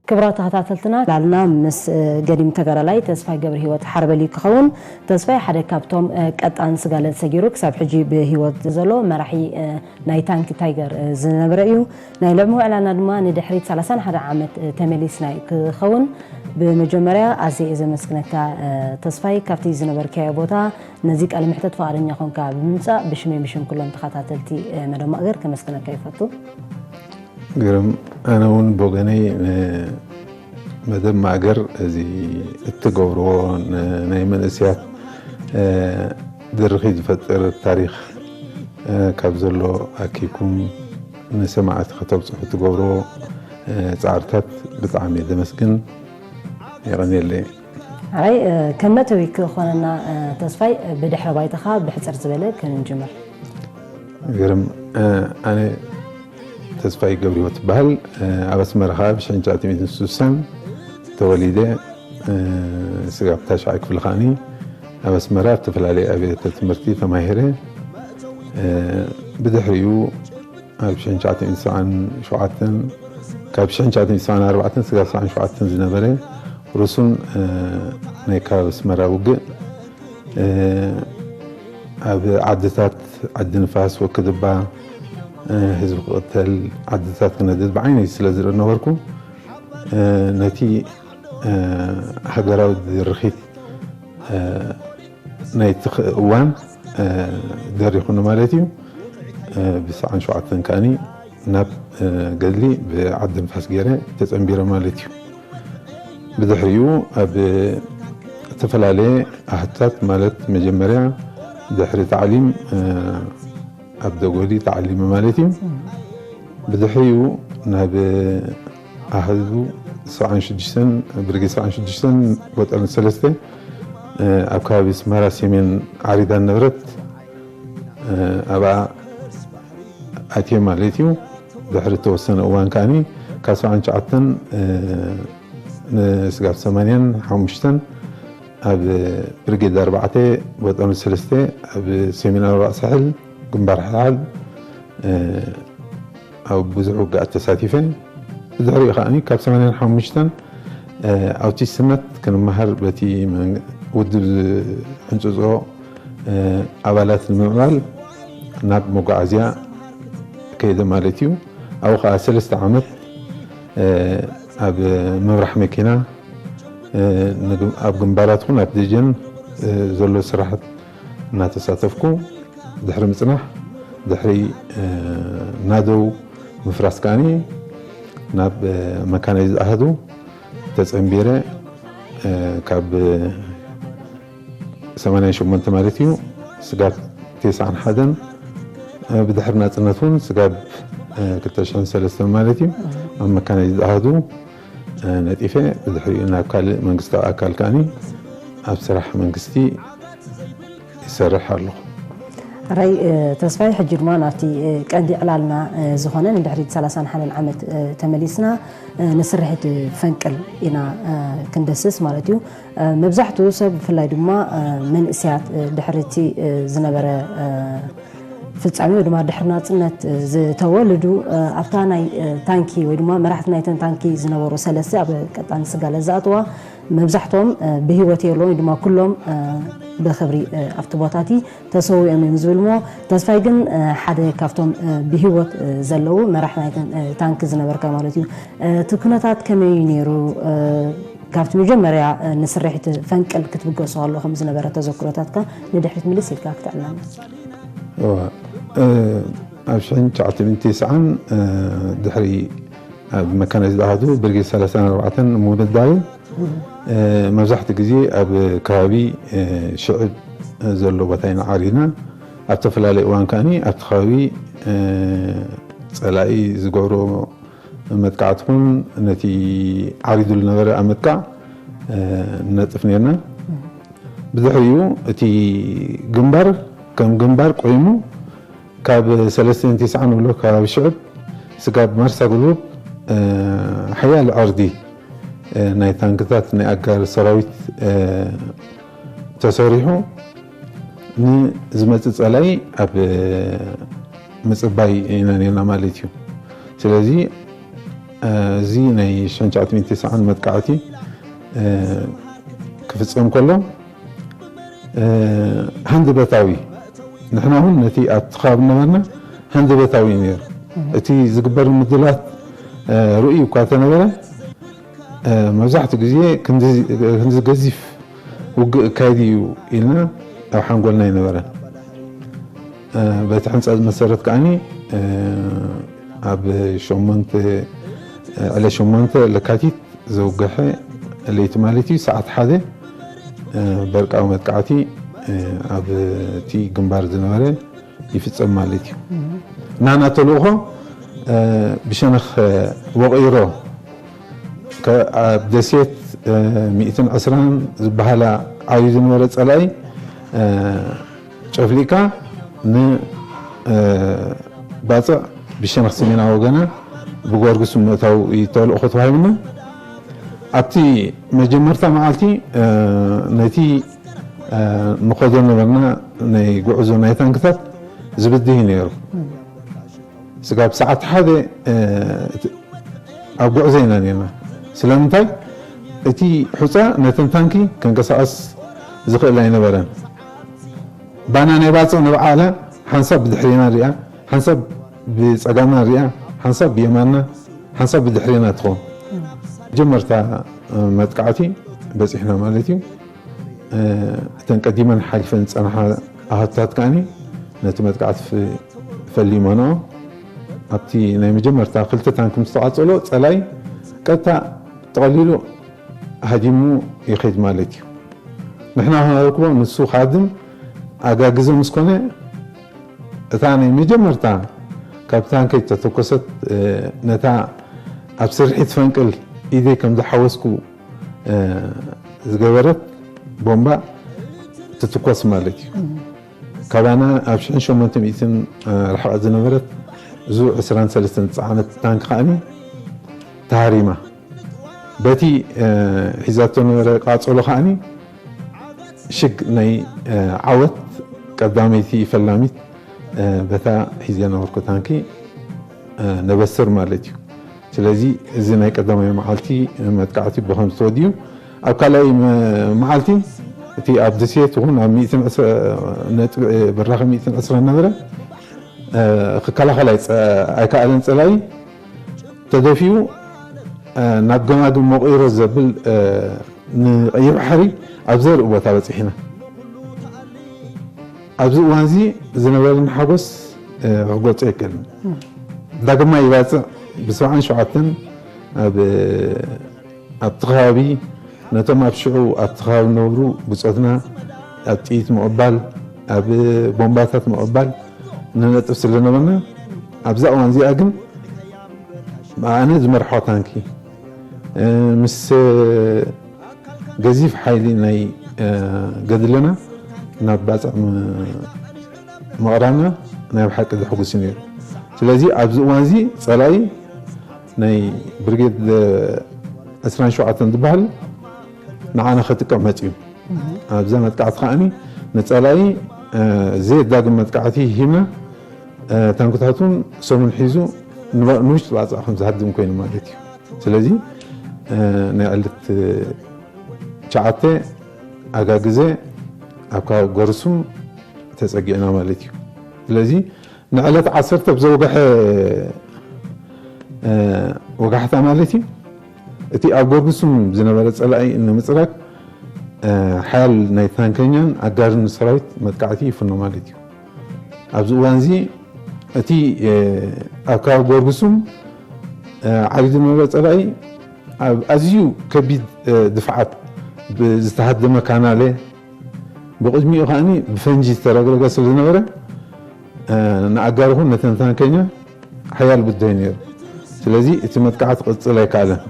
ክቡራት ተኸታተልትና፣ ዕላልና ምስ ገዲም ተጋዳላይ ተስፋይ ገብረሂወት ሓርበል እዩ ክኸውን። ተስፋይ ሓደ ካብቶም ቀጣን ስጋለ ሰጊሩ ክሳብ ሕጂ ብህይወት ዘሎ መራሒ ናይ ታንኪ ታይገር ዝነበረ እዩ። ናይ ሎሚ ውዕላና ድማ ንድሕሪት ሰላሳን ሓደ ዓመት ተመሊስና እዩ ክኸውን። ብመጀመርያ ኣዝየ እየ ዘመስግነካ ተስፋይ፣ ካብቲ ዝነበርካዮ ቦታ ነዚ ቃለ መሕተት ፍቓደኛ ኮንካ ብምምጻእ ብሽመይ ብሽም ኩሎም ተኸታተልቲ መደብ ማእገር ከመስግነካ ይፈቱ። ግርም፣ ኣነ እውን ብወገነይ መደብ ማእገር እዚ እትገብርዎ ናይ መንእስያት ድርኺት ዝፈጥር ታሪኽ ካብ ዘሎ ኣኪብኩም ንሰማዕቲ ከተብፅሑ እትገብርዎ ፃዕርታት ብጣዕሚ እየ ዘመስግን። የቐንየለይ። ሕራይ፣ ከም መእተዊ ክኾነና ተስፋይ ብድሕረ ባይታኻ ብሕፅር ዝበለ ክንጅምር። ግርም፣ ኣነ ተስፋይ ገብረሂወት እበሃል። ኣብ ኣስመራ ከዓ ብ ሽሕን ትሽዓተ ሚእትን ስሳን ተወሊደ። ስጋብ ታሽዓይ ክፍሊ ከዓኒ ኣብ ኣስመራ ኣብ ዝተፈላለዩ ኣብያተ ትምህርቲ ተማሂረ። ብድሕሪኡ ኣብ ሽሕን ትሽዓተ ሚእትን ሰብዓን ሸውዓተን፣ ካብ ሽሕን ትሽዓተ ሚእትን ሰብዓን ኣርባዕተን ስጋብ ሰብዓን ሸውዓተን ዝነበረ ርሱን ናይ ከባቢ ኣስመራ ውግእ ኣብ ዓድታት ዓዲ ንፋስ፣ ወክድባ፣ ህዝቢ ክቕተል፣ ዓድታት ክነድድ ብዓይነይ ስለ ዝርኢ ነበርኩ። ነቲ ሃገራዊ ድርኺት ናይቲ እዋን ደሪኹኒ ማለት እዩ። ብሰብዓን ሸውዓተን ከኣኒ ናብ ገድሊ ብዓዲ ንፋስ ገይረ ተጸንቢረ ማለት እዩ። ብድሕሪኡ ኣብ ዝተፈላለየ ኣሃታት ማለት መጀመርያ ድሕሪ ታዕሊም ኣብ ደጎሊ ተዓሊመ ማለት እዩ። ብድሕሪኡ ናብ ኣሃዱ ሰብዓን ሽዱሽተን ብርጌድ ሰብዓን ሽዱሽተን ወጠን ሰለስተ ኣብ ከባቢ ኣስመራ ሰሜን ዓሪዳ ነበረት ኣብኣ ኣትየ ማለት እዩ። ድሕሪ እተወሰነ እዋን ከዓኒ ካብ ሰብዓን ትሽዓተን ንስጋብ ሰማንያን ሓሙሽተን ኣብ ብርጌድ ኣርባዕተ ወጠን ሰለስተ ኣብ ሰሜናዊ ራእሲ ሕል ግንባር ሓሓል ኣብ ብዙሕ ውግኣት ተሳቲፈ። ብድሕሪኡ ከዓኒ ካብ ሰማንያን ሓሙሽተን ኣብቲ ስመት ክንመሃር በቲ ውድብ ሕንፅፆ ኣባላት ንምዕባል ናብ መጓዓዝያ ከይደ ማለት እዩ። ኣብኡ ከዓ ሰለስተ ዓመት ኣብ ምምራሕ መኪና ኣብ ግንባራት ኹን ኣብ ደጀን ዘሎ ስራሕት እናተሳተፍኩ ድሕሪ ምፅናሕ ድሕሪ ናደው ምፍራስ ከዓኒ ናብ መካናይዝ ኣሃዱ ተፀንቢረ ካብ ሰማንያን ሸሞንተ ማለት እዩ ስጋብ ተስዓን ሓደን ብድሕሪ ናፅነት እውን ስጋብ ክልተ ሽሕን ሰለስተን ማለት እዩ ኣብ መካናይዝ ኣሃዱ ነጢፈ ብድሕሪኡ ናብ ካልእ መንግስታዊ ኣካል ከዓኒ ኣብ ስራሕ መንግስቲ ይሰርሕ ኣለኹ። ሕራይ ተስፋይ፣ ሕጂ ድማ ናብቲ ቀንዲ ዕላልና ዝኾነ ንድሕሪት ሰላሳን ሓደን ዓመት ተመሊስና ንስርሒት ፈንቅል ኢና ክንደስስ ማለት እዩ። መብዛሕትኡ ሰብ ብፍላይ ድማ መንእስያት ድሕሪ እቲ ዝነበረ ፍጻሜ ወይ ድማ ድሕሪ ናጽነት ዝተወልዱ ኣብታ ናይ ታንኪ ወይ ድማ መራሕቲ ናይተን ታንኪ ዝነበሩ ሰለስተ ኣብ ቀጣን ስጋለ ዝኣተዋ መብዛሕትኦም ብህይወት የለውን ወይ ድማ ኩሎም ብኽብሪ ኣብቲ ቦታ እቲ ተሰዊኦም እዮም ዝብል እሞ ተስፋይ ግን ሓደ ካብቶም ብህይወት ዘለዉ መራሕ ናይተን ታንኪ ዝነበርካ ማለት እዩ። እቲ ኩነታት ከመይ እዩ ነይሩ? ካብቲ መጀመርያ ንስርሒት ፈንቅል ክትብገሱ ከለኹም ዝነበረ ተዘክሮታትካ ንድሕሪት ምልስ ኢልካ ክተዕልለና። እዋ፣ ኣብ ሽሕን ትሽዓተ ሚእትን ተስዓን ድሕሪ ኣብ መካናይዝድ ኣሃዱ ብርጌድ ሰላሳን ኣርባዕተን ምውዳብን መብዛሕትኡ ግዜ ኣብ ከባቢ ሽዕብ ዘሎ ቦታ ኢና ዓሪድና። ኣብ ዝተፈላለየ እዋን ከዓኒ ኣብቲ ከባቢ ጸላኢ ዝገብሮ መጥቃዕቲ ኹን ነቲ ዓሪዱ ዝነበረ ኣብ ምጥቃዕ ንነጥፍ ነርና። ብድሕሪኡ እቲ ግንባር ከም ግንባር ቆይሙ ካብ ሰለስተን ተስዓን ንብሎ ከባቢ ሽዕብ ስጋብ ማርሳ ጉልቡብ ሓያል ዕርዲ ናይ ታንክታት ናይ ኣጋር ሰራዊት ተሰሪሑ ንዝመጽእ ጸላኢ ኣብ ምጽባይ ኢና ነርና ማለት እዩ። ስለዚ እዚ ናይ ሽሕን ትሽዓተ ሚእትን ተስዓን መጥቃዕቲ ክፍጸም ከሎ ሃንደበታዊ፣ ንሕና እውን ነቲ ኣብቲ ከባቢ ነበርና ሃንደበታዊ እዩ ነይሩ። እቲ ዝግበር ምድላት ርእዩ እኳ ተነበረ፣ መብዛሕትኡ ግዜ ክንዲ ገዚፍ ውግእ እካየድ እዩ ኢልና ኣብ ሓንጎልና ኣይነበረን። በቲ ሕንጸት መሰረት ከዓኒ ኣብ ሸሞንተ ዕለት ሸሞንተ ለካቲት ዘውገሐ ለይቲ ማለት እዩ፣ ሰዓት ሓደ በርቃዊ መጥቃዕቲ ኣብ እቲ ግንባር ዝነበረ ይፍጸም ማለት እዩ። ናና ተልእኾ ብሸነኽ ወቒሮ፣ ኣብ ደሴት ሚእትን ዕስራን ዝበሃላ ዓብዩ ዝነበረ ጸላኢ ጨፍሊካ ንባጽዕ ብሸነኽ ሰሜናዊ ወገና ብጎርግስ ምእታው እዩ ተልእኾ ተዋሂብና። ኣብቲ መጀመርታ መዓልቲ ነቲ ንኸዶ ነበርና ናይ ጉዕዞ ናይ ታንክታት ዝብድህ እዩ ነይሩ። ስጋብ ሰዓት ሓደ ኣብ ጉዕዞ ኢና ነርና። ስለምንታይ? እቲ ሑጻ ነተን ታንኪ ከንቀሳቐስ ዝኽእል ኣይነበረን። ባና ናይ ባጽዕ ንባዕላ ሓንሳብ ብድሕሬና ሪኣ፣ ሓንሳብ ብጸጋምና ሪኣ፣ ሓንሳብ ብየማንና፣ ሓንሳብ ብድሕሬና ትኸውን። መጀመርታ መጥቃዕቲ በጺሕና ማለት እዩ። እተን ቀዲመን ሓሊፈን ዝጸንሓ ኣሃዱታት ከኣኒ ነቲ መጥቃዕቲ ፈሊመንኦ። ኣብቲ ናይ መጀመርታ ክልተ ታንክ ምስ ተቓጸሎ፣ ጸላይ ቀጥታ ጠቐሊሉ ሃዲሙ ይኸይድ ማለት እዩ። ንሕና ክነረክቦ ንሱ ክሃድም ኣጋግዘ ምስ ኮነ፣ እታ ናይ መጀመርታ ካብ ታንከይ ዝተተኮሰት፣ ነታ ኣብ ስርሒት ፈንቅል ኢደይ ከም ዝሓወስኩ ዝገበረት ቦምባ ትትኮስ ማለት እዩ። ካባና ኣብ ሽሕን ሸሞንተ ሚእትን ርሕቐት ዝነበረት ዙ ዕስራን ሰለስተን ዝጸዓነት ታንክ ከኣኒ ተሃሪማ። በቲ ሒዛቶ ነበረ ቃጸሎ ከኣኒ ሽግ ናይ ዓወት ቀዳመይቲ ፈላሚት በታ ሒዘ ነበርኩ ታንኪ ነበስር ማለት እዩ። ስለዚ እዚ ናይ ቀዳማይ መዓልቲ መጥቃዕቲ ብኸምዚ ተወዲኡ፣ ኣብ ካልኣይ መዓልቲ እቲ ኣብ ደሴት እውን ኣብ ነጥቢ ብራኸ ሚእትን ዕስራን ነበረ ክከላኸል ኣይከኣለን። ጸላኢ ተደፊኡ ናብ ገማግም መቑይሮ ዘብል ንቀይሕ ባሕሪ ኣብ ዘርኢ ቦታ በጺሕና። ኣብዚ እዋን እዚ ዝነበረኒ ሓጎስ ክገልጾ ኣይክእልን። ዳግማይ ይባጽዕ ብሰብዓን ሸውዓተን ኣብ ኣብቲ ከባቢ ነቶም ኣብ ሽዑ ኣብቲ ከባቢ ዝነበሩ ብጾትና ኣብ ጥይት ምቕባል፣ ኣብ ቦምባታት ምቕባል ንነጥፍ ስለ ነበርና፣ ኣብዛ እዋን እዚኣ ግን ኣነ ዝመርሖ ታንኪ ምስ ገዚፍ ሓይሊ ናይ ገድልና ናብ ባጽዕ ምቕራብና ናይ ብሓቂ ዘሕጉስ እዩ ነይሩ። ስለዚ ኣብዚ እዋን እዚ ጸላኢ ናይ ብርጌድ ዕስራን ሸውዓተን ዝበሃል ንዓና ክጥቀም መጺኡ። ኣብዛ መጥቃዕቲ ከኣኒ ንጸላኢ ዘየዳግም መጥቃዕቲ ሂብና፣ ታንክታቱን ሰሙን ሒዙ ንውሽጢ ባጽዕ ከም ዝሃድም ኮይኑ ማለት እዩ። ስለዚ ናይ ዕለት ትሽዓተ ኣጋግዘ ኣብ ከባቢ ጎርሱም ተጸጊዕና ማለት እዩ። ስለዚ ንዕለት ዓሰርተ ብዘውግሐ ወጋሕታ ማለት እዩ፣ እቲ ኣብ ጎርጉሱም ዝነበረ ጸላኢ ንምጽራግ ሓያል ናይ ታንከኛን ኣጋርን ሰራዊት መጥቃዕቲ ይፍኖ ማለት እዩ። ኣብዚ እዋን እዚ እቲ ኣብ ከባቢ ጎርጉሱም ዓብዩ ዝነበረ ጸላኢ ኣብ ኣዝዩ ከቢድ ድፍዓት ዝተሃደመ ካናለ፣ ብቕድሚኡ ከኣኒ ብፈንጂ ዝተረግረገ ስለ ዝነበረ፣ ንኣጋር ይኹን ነተን ታንከኛ ሓያል ብድሆ እዩ ነይሩ። ስለዚ እቲ መጥቃዕቲ ክቕጽል ኣይከኣለን።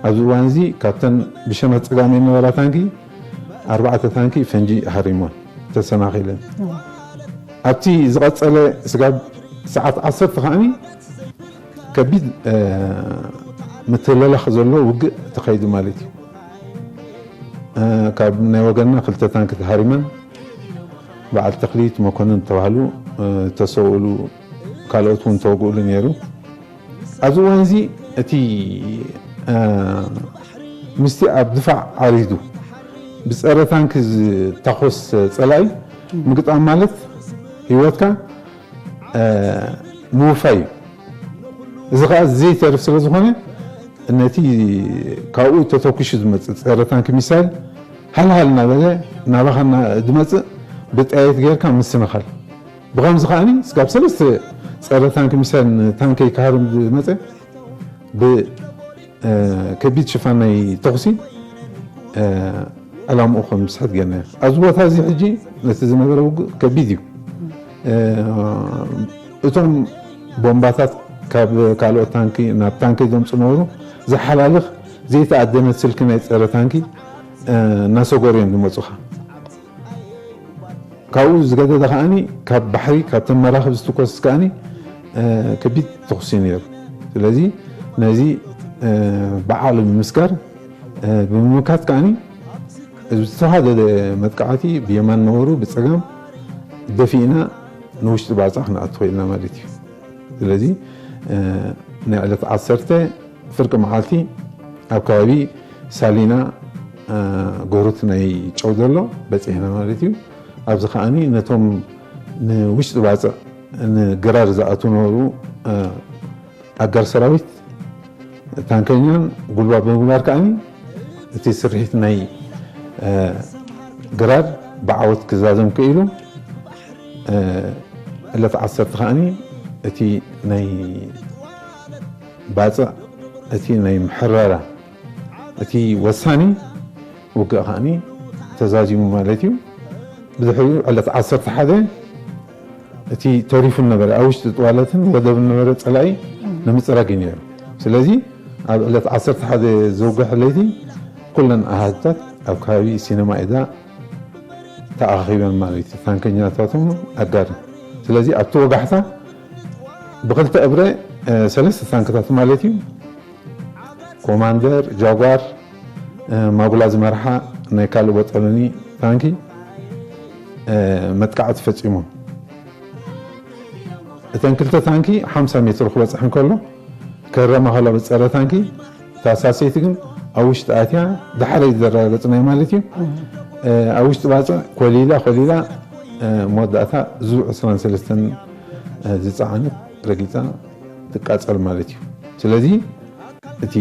ኣብዚ እዋን እዚ ካብተን ብሸነኽ ጸጋመይ ዝነበራ ታንኪ ኣርባዕተ ታንኪ ፈንጂ ሃሪሞን ተሰናኺለን። ኣብቲ ዝቐጸለ ስጋብ ሰዓት ዓሰርተ ከኣኒ ከቢድ ምትህልላኽ ዘሎ ውግእ ተኻይዱ ማለት እዩ። ካብ ናይ ወገንና ክልተ ታንኪ ተሃሪመን፣ በዓል ተኽሊት መኮንን ዝተባህሉ ተሰውእሉ፣ ካልኦት እውን ተወግእሉ ነይሩ። ኣብዚ እዋን እዚ እቲ ምስቲ ኣብ ድፋዕ ዓሪዱ ብፀረ ታንኪ ዝታኾስ ፀላኢ ምግጣም ማለት ህይወትካ ምውፋይ እዩ። እዚ ከዓ ዘይተርፍ ስለ ዝኾነ ነቲ ካብኡ ተተኩሹ ዝመፅእ ፀረ ታንኪ ሚሳይል ሃልሃል እናበለ ናባኻ ዝመፅእ ብጣየት ጌርካ ምስንኻል። ብኸምዚ ከዓኒ ስጋብ ሰለስተ ፀረ ታንኪ ሚሳይል ንታንከይ ክሃርም ዝመፀ ብከቢድ ሽፋን ናይ ተኹሲ ዕላምኡ ከም ዝስሕት ጌርና። ኣብዚ ቦታ እዚ ሕጂ ነቲ ዝነበረ ውግእ ከቢድ እዩ። እቶም ቦምባታት ካብ ካልኦት ታንኪ ናብ ታንኪ ዘምፁ ነበሩ። ዝሓላልኽ ዘይተኣደነ ስልኪ ናይ ፀረ ታንኪ እናሰገሩ እዮም ዝመፁኻ። ካብኡ ዝገደደ ከዓኒ ካብ ባሕሪ ካብተን መራኽብ ዝትኮስ ከዓኒ ከቢድ ተኹሲ ነይሩ። ስለዚ ነዚ ብዓቕሊ ብምስጋር ብምምካት ከዓኒ ዝተዋደደ መጥቃዕቲ ብየማን ነበሩ ብፀጋም ደፊእና ንውሽጢ ባፃ ክነኣቱ ኽኢልና ማለት እዩ። ስለዚ ናይ ዕለት ዓሰርተ ፍርቂ መዓልቲ ኣብ ከባቢ ሳሊና ጎሩት ናይ ጨው ዘሎ በፂሕና ማለት እዩ። ኣብዚ ከዓኒ ነቶም ንውሽጢ ባፅዕ ንግራር ዝኣቱ ነበሩ ኣጋር ሰራዊት ታንከኛን ጉልባብ ብምግባር ከዓኒ እቲ ስርሒት ናይ ግራር ብዓወት ክዛዘም ክኢሉ። ዕለት ዓሰርተ ከዓኒ እቲ ናይ ባፅዕ እቲ ናይ ምሕረራ እቲ ወሳኒ ውግእ ከዓኒ ተዛዚሙ ማለት እዩ። ብድሕሪኡ ዕለት ዓሰርተ ሓደ እቲ ተሪፉ ነበረ ኣብ ውሽጢ ጥዋለትን ወደብን ነበረ ፀላኢ ንምፅራግ እዩ ነይሩ። ስለዚ ኣብ ዕለት ዓሰርተ ሓደ ዘውግሕ ለይቲ ኩለን ኣሃዝታት ኣብ ከባቢ ሲነማ ኢዳ ተኣኻኺበን ማለት እዩ። ታንከኛታቶም ኣጋር ስለዚ ኣብቲ ወጋሕታ ብክልተ እብረ ሰለስተ ታንክታት ማለት እዩ ኮማንደር ጃጓር ማጉላ ዝመርሓ ናይ ካልእ ቦጠሎኒ ታንኪ መጥቃዕቲ ፈፂሞም። እተን ክልተ ታንኪ ሓምሳ ሜትሮ ክበፅሕ እንከሎ ከረማ ከሎ ብፀረ ታንኪ እታ ሳሰይቲ ግን ኣብ ውሽጢ ኣትያ ዳሕረይ ዘረጋገፅናይ ማለት እዩ። ኣብ ውሽጢ ባፅዕ ኮሊላ ኮሊላ መወዳእታ ዙ ዕስራን ሰለስተን ዝፀዓነት ረጊፃ ትቃፀል ማለት እዩ። ስለዚ እቲ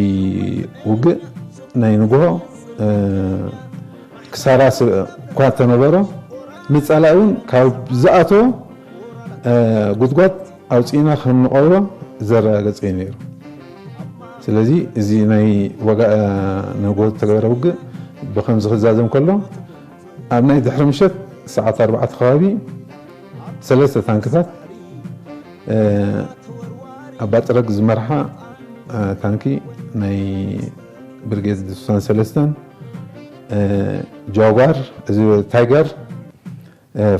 ውግእ ናይ ንግሆ ክሳራ እኳ ተነበሮ ንፀላኢ እውን ካብ ዝኣተዎ ጉድጓድ ኣውፂእና ከም ንቐብሮ ዘረጋገፀ እዩ ነይሩ። ስለዚ እዚ ናይ ወጋ ንግሆ ዝተገበረ ውግእ ብከምዚ ክዛዘም ከሎ ኣብ ናይ ድሕሪ ምሸት ሰዓት ኣርባዕተ ከባቢ ሰለስተ ታንክታት ኣባ ጥረግ ዝመርሓ ታንኪ ናይ ብርጌድ ስሳን ሰለስተን ጃጓር እዚ ታይገር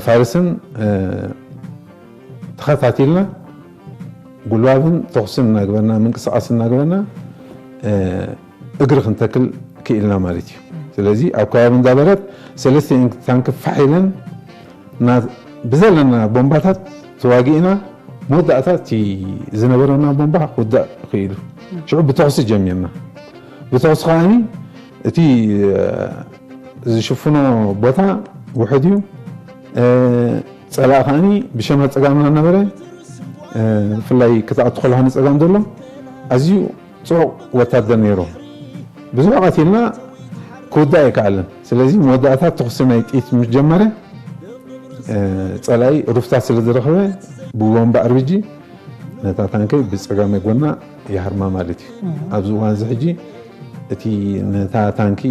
ፋርስን ተኸታቲልና ጉልባብን ተኹስን እናግበርና ምንቅስቃስ እናግበርና እግሪ ክንተክል ክኢልና ማለት እዩ። ስለዚ ኣብ ከባቢ እንዳበረት ሰለስተ ታንክ ፋሕ ኢለን ብዘለና ቦምባታት ተዋጊእና መወዳእታ እቲ ዝነበረና ቦምባ ክውዳእ ክኢሉ ሽዑ ብተኹሲ ጀሚርና። ብተኹሲ ከዓኒ እቲ ዝሽፍኖ ቦታ ውሕድ እዩ። ፀላእ ከዓኒ ብሸነኽ ፀጋምና ነበረ። ብፍላይ ክትኣቱ ከለካ ንፀጋም ዘሎ ኣዝዩ ፅዑቕ ወታደር ነይሩ። ብዙሕ ቀቲልና ክውዳእ ኣይከኣልን። ስለዚ መወዳእታ ተኹሲ ናይ ጥይት ምስ ጀመረ ፀላኢ ሩፍታ ስለ ዝረኸበ ብቦምባ ኣርቢጂ ነታ ታንከይ ብፀጋመ ጎና ይሃርማ ማለት እዩ። ኣብዚ እዋን እዚ ሕጂ እቲ ነታ ታንኪ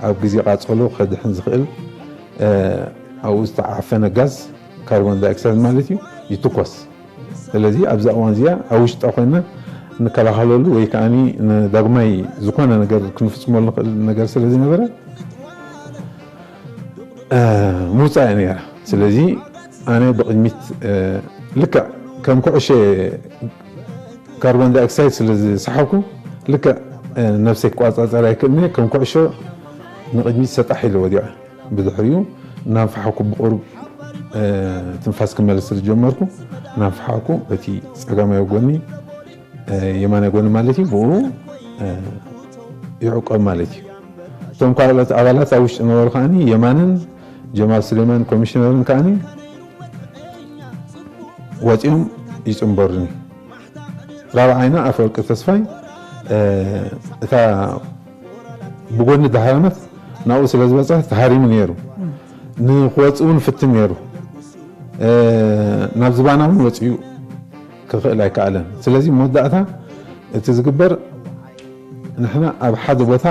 ኣብ ግዜ ቃፀሎ ከድሕን ዝኽእል ኣብኡ ዝተዓፈነ ጋዝ ካርቦን ዳይኦክሳይድ ማለት እዩ ይትኮስ። ስለዚ ኣብዛ እዋን እዚኣ ኣብ ውሽጣ ኮይና ንከላኸለሉ ወይ ከዓኒ ንዳግማይ ዝኾነ ነገር ክንፍፅመሉ ንኽእል ነገር ስለ ዝነበረ ምውፃእ እያ ነይራ። ስለዚ ኣነ ብቕድሚት ልክዕ ከም ኩዕሸ ካርቦን ዳይኦክሳይድ ስለ ዝሰሓብኩ ልክዕ ነብሰይ ክቋፃፀር ኣይክእልኒ ከም ኩዕሾ ንቕድሚት ሰጣሕ ኢለ ወዲቐ። ብድሕሪኡ እናንፋሓኩ ብቑሩብ ትንፋስ ክመልስ ዝጀመርኩ ናፍሓኩ በቲ ጸጋማይ ጎኒ የማናይ ጎኒ ማለት እዩ ብኡ ይዕቆብ ማለት እዩ። እቶም ካልኦት ኣባላት ኣብ ውሽጢ ነበሩ ከዓኒ የማንን ጀማል ሱሌማን ኮሚሽነርን ከዓኒ ወፂኦም ይፅንበሩኒ። ራብዓይና ኣፈወርቂ ተስፋይ እታ ብጎኒ ዳህራመት ናብኡ ስለ ዝበፅሐ ተሃሪሙ ነይሩ። ንክወፅእ እውን ፍትን ነይሩ። ናብ ዝባና እውን ወፅኡ ክኽእል ኣይከኣለን። ስለዚ መወዳእታ እቲ ዝግበር ንሕና ኣብ ሓደ ቦታ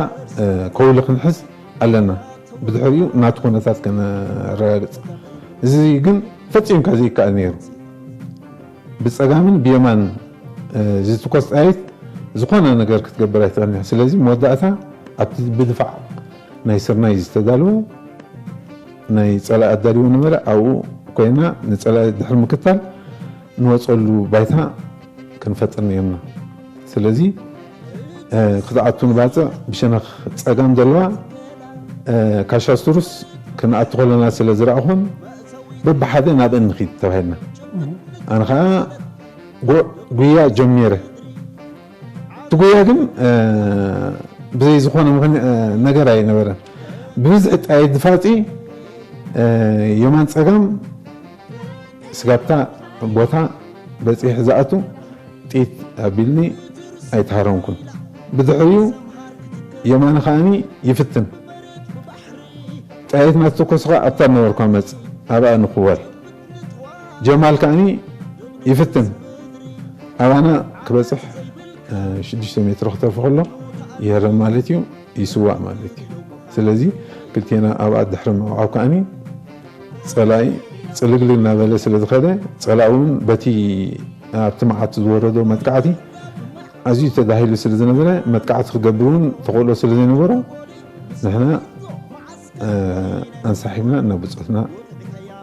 ከውሊ ክንሕዝ ኣለና። ብድሕሪኡ ናቱ ኩነታት ከነረጋግፅ። እዚ ግን ፈፂምካ ዘይከኣል ነይሩ። ብፀጋምን ብየማን ዝትኮስ ጣይት ዝኾነ ነገር ክትገብር ኣይትኽእልን። ስለዚ መወዳእታ ኣብቲ ብድፋዕ ናይ ስርናይ ዝተዳለወ ናይ ፀላኢ ኣዳልዎ ነበረ። ኣብኡ ኮይና ንፀላኢ ድሕሪ ምክታል ንወፀሉ ባይታ ክንፈጥር ነይርና። ስለዚ ክትኣቱ ንባፅዕ ብሸነኽ ፀጋም ዘለዋ ካሻስቱሩስ ክንኣቱ ከለና ስለ ዝረኣኹን በብሓደ ናብአን ንኺድ ተባሂልና። ኣነ ከዓ ጉዕ ጉያ ጀሚረ። እቲ ጉያ ግን ብዘይ ዝኾነ ነገር ኣይነበረን። ብብዝሒ ጣይ ድፋፂ የማን ፀጋም ስጋብታ ቦታ በፂሕ ዝኣቱ ጥይት ኣቢልኒ ኣይተሃረምኩን። ብድሕሪኡ የማነ ከዓኒ ይፍትን። ጣይት ናተኮስ ከዓ ኣብታ ነበርኳ መፅ ኣብኣ ንክወል ጀማል ከዓኒ ይፍትን ኣባና ክበፅሕ ሽዱሽተ ሜትሮ ክተርፎ ከሎ ይህረም ማለት እዩ፣ ይስዋእ ማለት እዩ። ስለዚ ክልቴና ኣብኣ ድሕሪ ምዕቋብ ከዓኒ ፀላኢ ፅልግልግ እናበለ ስለ ዝኸደ ፀላኢ እውን በቲ ኣብቲ መዓት ዝወረዶ መጥቃዕቲ ኣዝዩ ተዳሂሉ ስለ ዝነበረ መጥቃዕቲ ክገብር እውን ተኽእሎ ስለ ዘይነበሮ ንሕና ኣንሳሒብና ናብ ብፆትና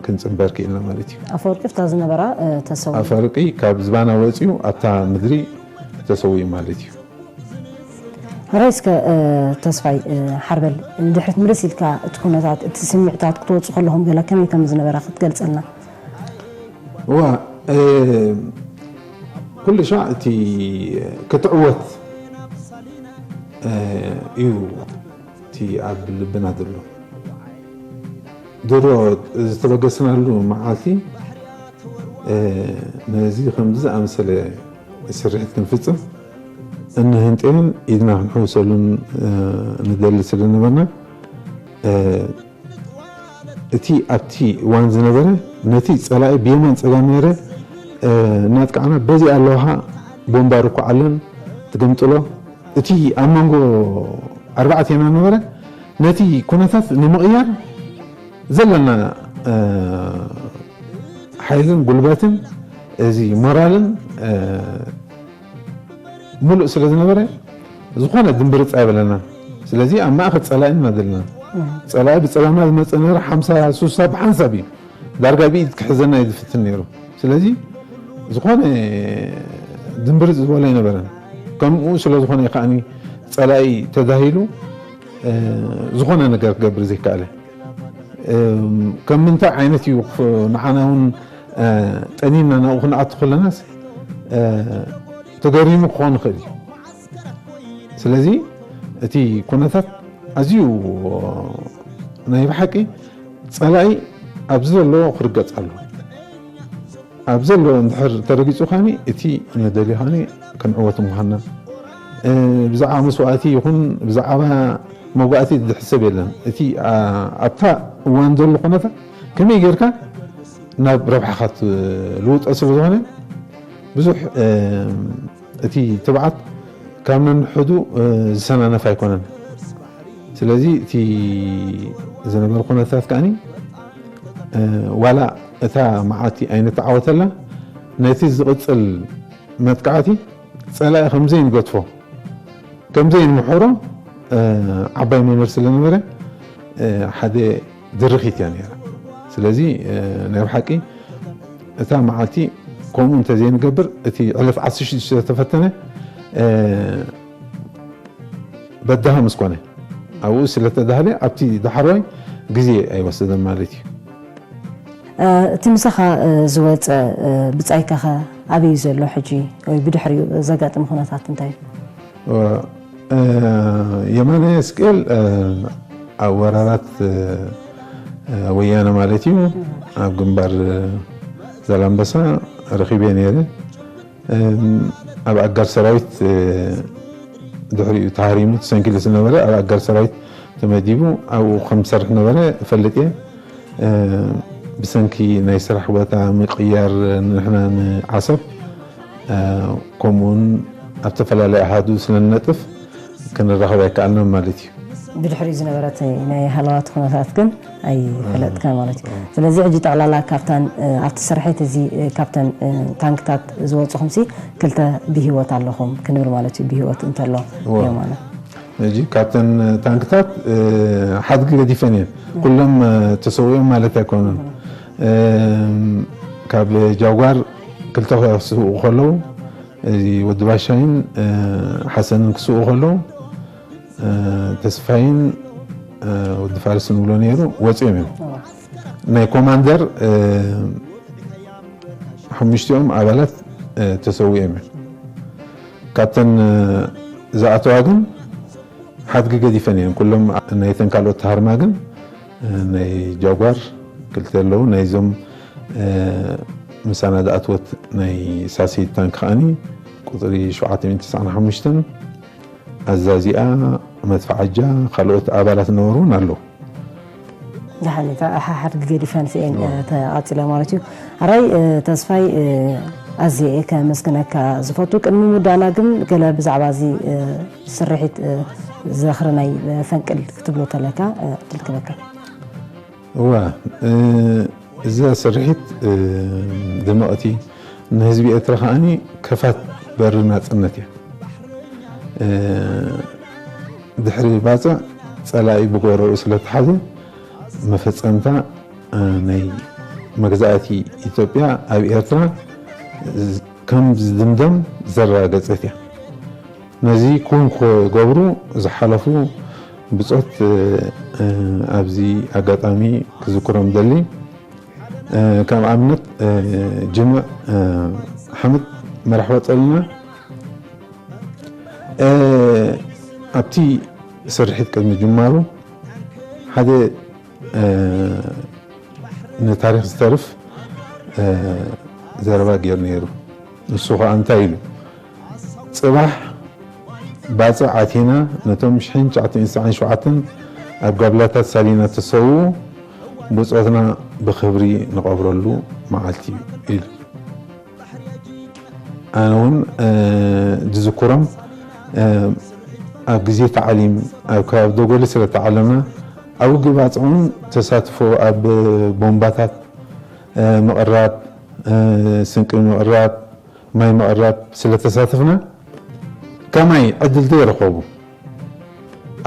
ክንፅንበር ክኢልና ማለት እዩ። ኣፈወርቂ ኣብታ ዝነበራ ተሰው ኣፈወርቂ ካብ ዝባና ወፂኡ ኣብታ ምድሪ ተሰዊኡ ማለት እዩ። ሕራይ እስከ ተስፋይ ሓርበል ንድሕሪት ምልስ ኢልካ እቲ ኩነታት እቲ ስምዕታት ክትወፁ ከለኹም ገለ ከመይ ከም ዝነበረ ክትገልፀልና። እዋ ኩሉ ሻዕ እቲ ክትዕወት እዩ እቲ ኣብ ልብና ዘሎ ድሮ ዝተበገስናሉ መዓልቲ ነዚ ከምዚ ዝኣመሰለ ስርሒት ክንፍፅም እንህንጥዮን ኢድና ክንሕውሰሉን ንደሊ ስለ ነበርና እቲ ኣብቲ እዋን ዝነበረ ነቲ ፀላኢ ብየማን ፀጋም ነይረ እናጥቃዕና በዚ ኣለውሃ ቦምባ ርኩዓለን ትግምጥሎ እቲ ኣብ መንጎ ኣርባዕቴና ነበረ ነቲ ኩነታት ንምቕያር ዘለና ሓይልን ጉልበትን እዚ ሞራልን ሙሉእ ስለ ዝነበረ ዝኾነ ድንብርፅ ኣይበለና። ስለዚ ኣብ ማእኸል ፀላኢ ኢና ዘለና። ፀላኢ ብፀለና ዝመፀ ነበረ ሓምሳ ሱሳ ብሓንሳብ እዩ ዳርጋ ብኢድ ክሕዘና እዩ ዝፍትን ነይሩ። ስለዚ ዝኾነ ድንብርፅ ዝበሎ ኣይነበረን። ከምኡ ስለ ዝኾነ እዩ ከዓኒ ፀላኢ ተዳሂሉ ዝኾነ ነገር ክገብር ዘይከኣለ። ከም ምንታይ ዓይነት እዩ ንዓና እውን ጠኒና ናብኡ ክንኣቱ ከለናስ ተገሪሙ ክኾን ይኽእል እዩ። ስለዚ እቲ ኩነታት ኣዝዩ ናይ ብሓቂ ፀላኢ ኣብዚ ዘለዎ ክርገፅ ኣሎ። ኣብ ዘሎ እንድሕር ተረጊፁ ከኒ እቲ ንደልዮ ከኒ ክንዕወት ምዃንና ብዛዕባ መስዋእቲ ይኹን ብዛዕባ መጓእቲ ዝሕሰብ የለን። እቲ ኣብታ እዋን ዘሎ ኩነታት ከመይ ጌርካ ናብ ረብሓኻ ትልውጦ ስለ ዝኾነ ብዙሕ እቲ ትብዓት ካብ ነንሕዱ ዝሰናነፍ ኣይኮነን። ስለዚ እቲ ዝነበረ ኩነታት ከዓኒ ዋላ እታ መዓልቲ ኣይንተዓወተላ ነቲ ዝቕፅል መጥቃዕቲ ፀላኢ ከምዘይንገድፎ ከምዘይንምሕሮ ዓባይ መምህር ስለነበረ ሓደ ድርኺት እያ ነይራ። ስለዚ ናይ ብሓቂ እታ መዓልቲ ከምኡ እንተዘይንገብር እቲ ዕለት ዓሰርተ ሽዱሽተ ዝተፈተነ በዳሂ ምስ ኮነ ኣብኡ ስለተዳህለ ኣብቲ ዳሕረዋይ ግዜ ኣይወሰደን ማለት እዩ። እቲ ምሳኻ ዝወፀ ብፃይካኸ ኣበይ ዘሎ ሕጂ ወይ ብድሕሪኡ ዘጋጥም ኩነታት እንታይ እዩ? የማነ እስቅኤል ኣብ ወራራት ወያነ ማለት እዩ ኣብ ግንባር ዛላምበሳ ረኺበ ነይረ። ኣብ ኣጋር ሰራዊት ድሕሪኡ ተሃሪሙ ተሰንኪሉ ስለነበረ ኣብ ኣጋር ሰራዊት ተመዲቡ ኣብኡ ከም ዝሰርሕ ነበረ እፈልጥ እየ። ብሰንኪ ናይ ስራሕ ቦታ ምቅያር ንሕና ንዓሰብ ከምኡውን ኣብ ተፈላለየ ኣሃዱ ስለንነጥፍ ክንራኸብ ኣይከኣልናን ማለት እዩ። ብድሕሪኡ ዝነበረት ናይ ሃለዋት ኩነታት ግን ኣይፈለጥካን ማለት እዩ። ስለዚ ሕጂ ጠቕላላ ካብተን ኣብቲ ስርሒት እዚ ካብተን ታንክታት ዝወፁኹምሲ ክልተ ብሂወት ኣለኹም ክንብል ማለት እዩ። ብሂወት እንተሎ እዮም ማለት ሕጂ ካብተን ታንክታት ሓድጊ ገዲፈን እየን። ኩሎም ተሰዊኦም ማለት ኣይኮኑን። ካብ ጃጓር ክልተ ክስውኡ ከለዉ እዚ ወዲ ባሻይን ሓሰንን ክስውኡ ከለዉ ተስፋይን ወዲ ፋርስ ንብሎ ነይሩ ወፂኦም እዮም። ናይ ኮማንደር ሓሙሽቲኦም ኣባላት ተሰዊኦም እዮም። ካብተን ዝኣተዋ ግን ሓድጊ ገዲፈን እየን። ኩሎም ናይተን ካልኦት ተሃርማ ግን ናይ ጃጓር ክልተ ኣለዉ። ናይዞም ምሳና ዝኣትወት ናይ ሳሴት ታንክ ከዓኒ ቁፅሪ ሸውዓተ ሚእቲ ተስዓን ሓሙሽተን ኣዛዚኣ መድፍዓጃ ካልኦት ኣባላት ነበሩ እውን ኣለዉ። ደሓን እታ ሓድጊ ገዲፈን ስኤን ተቓፂላ ማለት እዩ። ኣራይ ተስፋይ ኣዝየ እየ ከመስግነካ ዝፈቱ። ቅድሚ ምውዳእና ግን ገለ ብዛዕባ እዚ ስርሒት ዝኽሪ ናይ ፈንቅል ክትብሎ ተለካ ዕድል ክበካ። እዋ እዛ ስርሒት ድምቕቲ ንህዝቢ ኤርትራ ከዓኒ ከፋት በሪ ናጽነት እያ። ድሕሪ ባጽዕ ጸላኢ ብጎረኡ ስለተሓዘ መፈጸምታ ናይ መግዛእቲ ኢትዮጵያ ኣብ ኤርትራ ከም ዝድምደም ዘረጋገጸት እያ። ነዚ ክውን ክገብሩ ዝሓለፉ ብጾት ኣብዚ ኣጋጣሚ ክዝክሮም ደሊ። ከም ኣብነት ጅምዕ ሓምድ መራሕ ወጸልና ኣብቲ ስርሒት ቅድሚ ጅማሩ ሓደ ንታሪኽ ዝተርፍ ዘረባ ገይሩ ነይሩ። ንሱ ኸዓ እንታይ ኢሉ? ጽባሕ ባጽዕ ኣቲና ነቶም ሽሕን ትሽዓተ ሚእትን ተስዓን ሸውዓተን ኣብ ጋብላታት ሳሊና ተሰውኡ ብጾትና ብኽብሪ ንቐብረሉ መዓልቲ እዩ ኢሉ። ኣነ እውን ዝዝክሮም ኣብ ግዜ ታዕሊም ኣብ ከባቢ ደጎሊ ስለ ተዓለምና ኣብ ውግእ ባጽዕ እውን ተሳትፎ ኣብ ቦምባታት ምቕራብ ስንቂ ምቕራብ ማይ ምቕራብ ስለ ተሳተፍና ከማይ ዕድል ዘይረኸቡ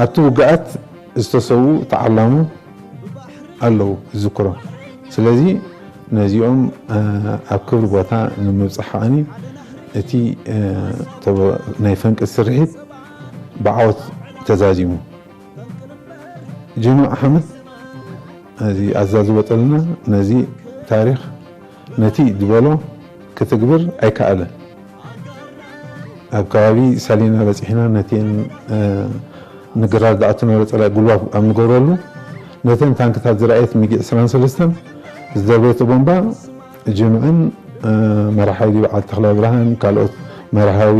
ኣብቲ ውግኣት ዝተሰዉ ተዓላሙ ኣለዉ ዝዝክሮም። ስለዚ ነዚኦም ኣብ ክብሪ ቦታ ንምብጻሕ ከዓኒ እቲ ናይ ፈንቅል ስርሒት ብዓወት ተዛዚሙ። ጅማ ኣሕመድ እዚ ኣዛዚ ወጠልና ነዚ ታሪኽ ነቲ ዝበሎ ክትግብር ኣይከኣለን። ኣብ ከባቢ ሳሊና በጺሕና ነቲን ንግራር ዝኣቱ ነበረ ጸላኢ ጉልባብ ኣብ ንገብረሉ ነተን ታንክታት ዝረኣየት ሚግ ዕስራን ሰለስተን ዝደርበየቶ ቦምባ ጅምዕን መራሒ ሓይሊ በዓል ተኽለ ብርሃን ካልኦት መርሃዊ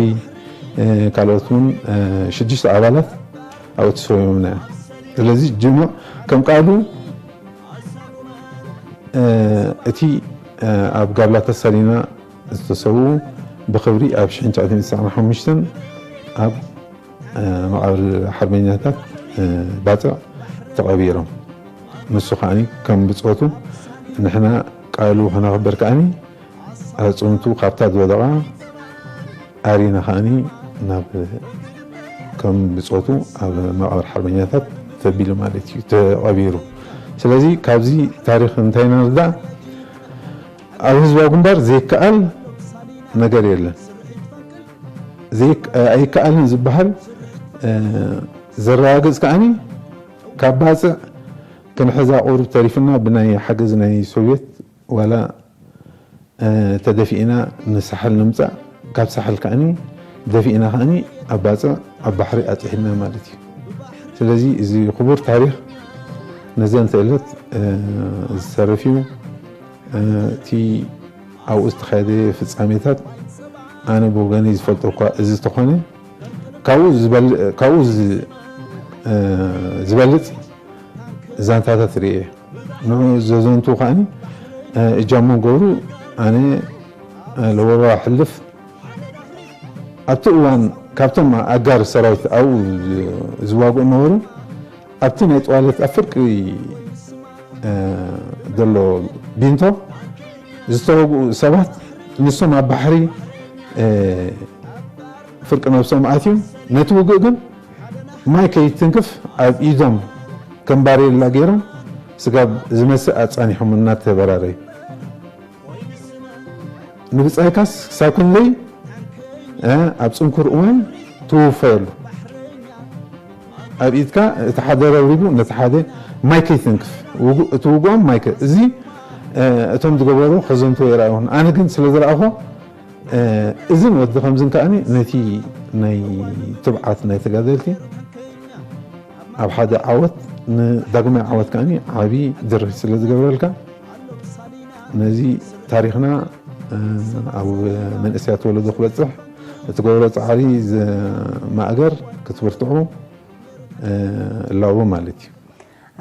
ካልኦት እውን ሽዱሽተ ኣባላት ኣብኡ ተሰዊኦምና እዮም። ስለዚ ጅምዕ ከም ቃሉ እቲ ኣብ ጋብላ ተሳሊና ዝተሰውኡ ብኽብሪ ኣብ ሽሕን ትሽዓተ ሚእትን ተስዓን ሓሙሽተን ኣብ መቓብር ሓርበኛታት ባጽዕ ተቐቢሮም። ንሱ ከዓኒ ከም ብጾቱ ንሕና ቃሉ ከነኽብር ከዓኒ ኣዕጽምቱ ካብታ ዝወደቓ ኣሪና ከዓኒ ናብ ከም ብጾቱ ኣብ መቓብር ሓርበኛታት ተቢሉ ማለት እዩ ተቐቢሩ። ስለዚ ካብዚ ታሪኽ እንታይ ኢና ንርዳእ? ኣብ ህዝባዊ ግንባር ዘይከኣል ነገር የለን። ዘይከ- ኣይከኣልን ዝበሃል ዘረጋግጽ ከዓኒ ካብ ባጽዕ ክንሕዛ ቁሩብ ተሪፍና ብናይ ሓገዝ ናይ ሶቪየት ዋላ ተደፊእና ንሳሕል ንምፃእ፣ ካብ ሳሕል ከዓኒ ደፊእና ከዓኒ ኣብ ባፅዕ ኣብ ባሕሪ ኣፅሒልና ማለት እዩ። ስለዚ እዚ ክቡር ታሪኽ ነዘን ተእለት ዝሰርፍ እዩ። እቲ ኣብኡ ዝተኻየደ ፍጻሜታት ኣነ ብወገነይ ዝፈልጦ እኳ እዚ ተኾነ ካብኡ ዝበልፅ ዛንታታት ርእየ ንኡ ዘዘንቱ ከዓኒ እጃሞ ገብሩ ኣነ ለወርዋ ሕልፍ ኣብቲ እዋን ካብቶም ኣጋር ሰራዊት ኣብኡ ዝዋግኡ ነበሩ። ኣብቲ ናይ ጠዋለት ኣብ ፍርቂ ዘሎ ቢንቶ ዝተወግኡ ሰባት ንሶም ኣብ ባሕሪ ፍርቂ ነብሶም ኣትዮም ነቲ ውግእ ግን ማይ ከይትንክፍ ኣብ ኢዶም ከም ባሬላ ገይሮም ስጋብ ዝመስእ ኣጻኒሖም እናተበራረዩ ንብጻይካስ ክሳብ ክንደይ ኣብ ጽንኩር እዋን ትውፈየሉ ኣብ ኢድካ እቲ ሓደ ረብሪቡ ነቲ ሓደ ማይ ከይትንክፍ እቲ ውግኦም ማይ እዚ እቶም ዝገበሩ ከዘንትዎ ይረኣዩን ኣነ ግን ስለ ዝረኣኹ እዝን ወዲ ከምዝን ከኣኒ ነቲ ናይ ትብዓት ናይ ተጋደልቲ ኣብ ሓደ ዓወት ንዳግማይ ዓወት ከኣኒ ዓቢ ድርህ ስለ ዝገብረልካ ነዚ ታሪኽና ኣብ መንእሰያት ወለዶ ክበፅሕ እትገብሮ ፃዕሪ ማእገር ክትብርትዑ እላቦ ማለት እዩ።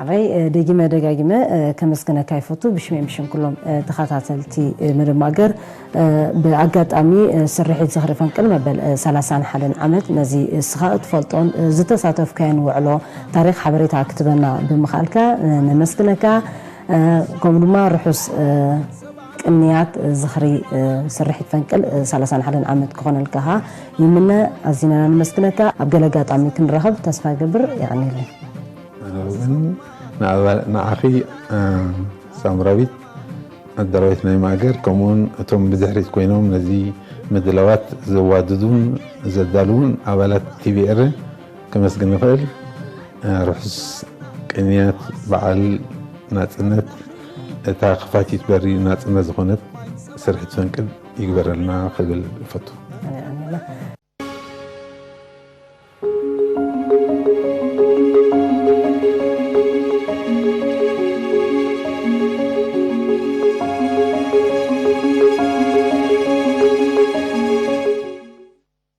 ኣባይ ደጊመ ደጋጊመ ከመስግነካ ይፈቱ ብሽመይ ብሽም ኩሎም ተኸታተልቲ መደብ ማእገር ብኣጋጣሚ ስርሒት ዝኽሪ ፈንቅል መበል ሰላሳን ሓደን ዓመት ነዚ እስኻ እትፈልጦን ዝተሳተፍካዮን ውዕሎ ታሪኽ ሓበሬታ ክትበና ብምኽኣልካ ነመስግነካ ከምኡ ድማ ርሑስ ቅንያት ዝኽሪ ስርሒት ፈንቅል ሰላሳን ሓደን ዓመት ክኾነልካ ይምነ ኣዚና ነመስግነካ ኣብ ገለ ኣጋጣሚ ክንራኸብ ተስፋ ይገብር የቐንየለይ ንዓኺ ሳምራዊት ኣደራዊት ናይ ማእገር ከምኡውን እቶም ብድሕሪት ኮይኖም ነዚ ምድላዋት ዘዋድዱን ዘዳልውን ኣባላት ቲቪኤር ከመስግን ይኽእል። ርሑስ ቅንያት በዓል ናጽነት እታ ክፋቲት በሪ ናጽነት ዝኾነት ስርሒት ፈንቅል ይግበረልና ክብል እፈቱ።